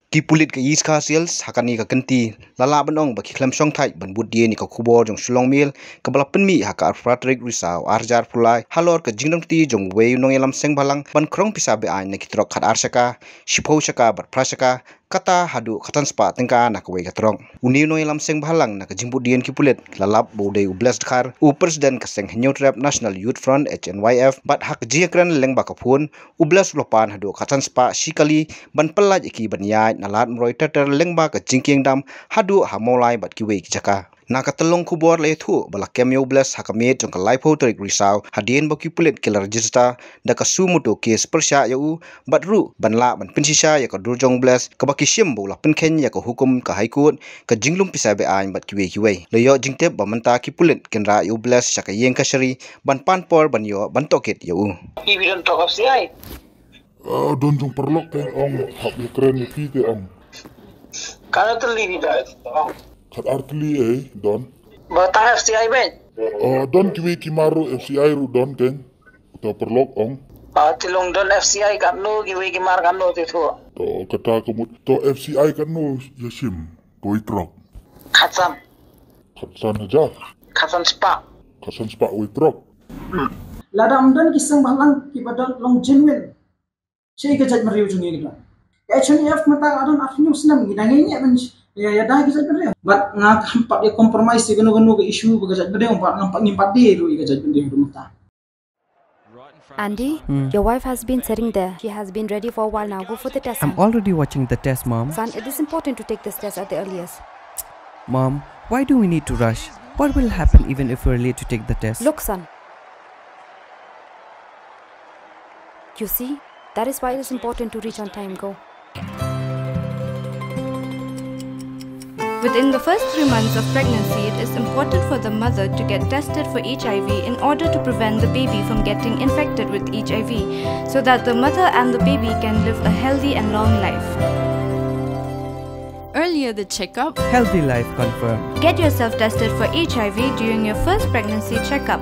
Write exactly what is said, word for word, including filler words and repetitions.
Ki pulit ka East Khasi Hills ha kane ka kynti la lah ban ong ba ki khlem shongthait ban bud dien ïa ka khubor jong Shillong Mail kaba la pynmih ha ka arphew phra tarik Risaw arhajar arphew lai halor ka jingdonti jong uwei u nongïalam seng bhalang ban krong pisa be-aiñ na ki trok khatar shaka, shiphew shaka bad phra shaka, kata haduh khatsan spah tyngka na kawei ka trok. Une u nongïalam seng bhalang na ka jingbud dien ki pulit la lap ba u dei u Bless Dkhar, u president ka seng Hynñiewtrep National Youth Front, H N Y F, bad ha ka jingïakren lyngba ka phone, u Bless u la pan haduh khatsan spah shi kali ban pyllait ïa ki ban ïaid na Lad Mroi ter ter lyngba ka jingkieng dam haduh ha Mawlai bad kiwei ki jaka. Na ka tyllong khubor la ïathuh ba la kem ïa u Bless ha ka miet jong ka laiphew tarik Risaw hadien ba ki pulit ki la register da ka suo motu case pyrshah ïa u bad ruh ban lah ban pynshisha ïa ka dur jong u Bless kaba ki shim ba u la pynkheiñ ïa ka hukum ka High Court, ka jinglum pisa be-aiñ bad kiwei kiwei. La ïoh jingtip ba mynta ki pulit kin rah ïa u Bless sha ka ïing kashari ban pan por ban ïoh ban tohkit ïa u. Phi phi don trok F C I? Ah, don jong paralok te ong hap ïakren ïa phi te ong. Katno tylli phi don? Khatar tylli ei don. Ba tang F C I beit? Ah, don kiwei ki mar ruh F C I ruh don keiñ. Uta paralok ong. Ah, te long don F C I katno, kiwei ki mar katno te thuh? To kata ka mut to F C I katno ïa shim? Kawei trok. Khatsan. Khatsan hajar. Khatsan spah. Khatsan spah kawei trok. Lada ym don ki seng bhalang kiba don long genuine. Shi ka jaitbynriew jong ngi ka don. Ka H N Y F mynta ka don ar hynñiew snem ngi dang ngeit ban ïa, ïada ki jaitbynriew. Bad nga kam pat ïa compromise ïa kano kano ka issue ba ka jaitbynriew, bad ngam pat, ngim pat die ruh ïa ka jaitbynriew ruh mynta. Andy, your wife has been sitting there. She has been ready for a while now. Go for the test, son. I'm already watching the test, Mom. Son, it is important to take this test at the earliest. Mom, why do we need to rush? What will happen even if we're late to take the test? Look, son. You see, that is why it is important to reach on time. Go. Within the first three months of pregnancy, it is important for the mother to get tested for H I V in order to prevent the baby from getting infected with H I V, so that the mother and the baby can live a healthy and long life. Earlier the checkup, healthy life confirmed. Get yourself tested for H I V during your first pregnancy checkup.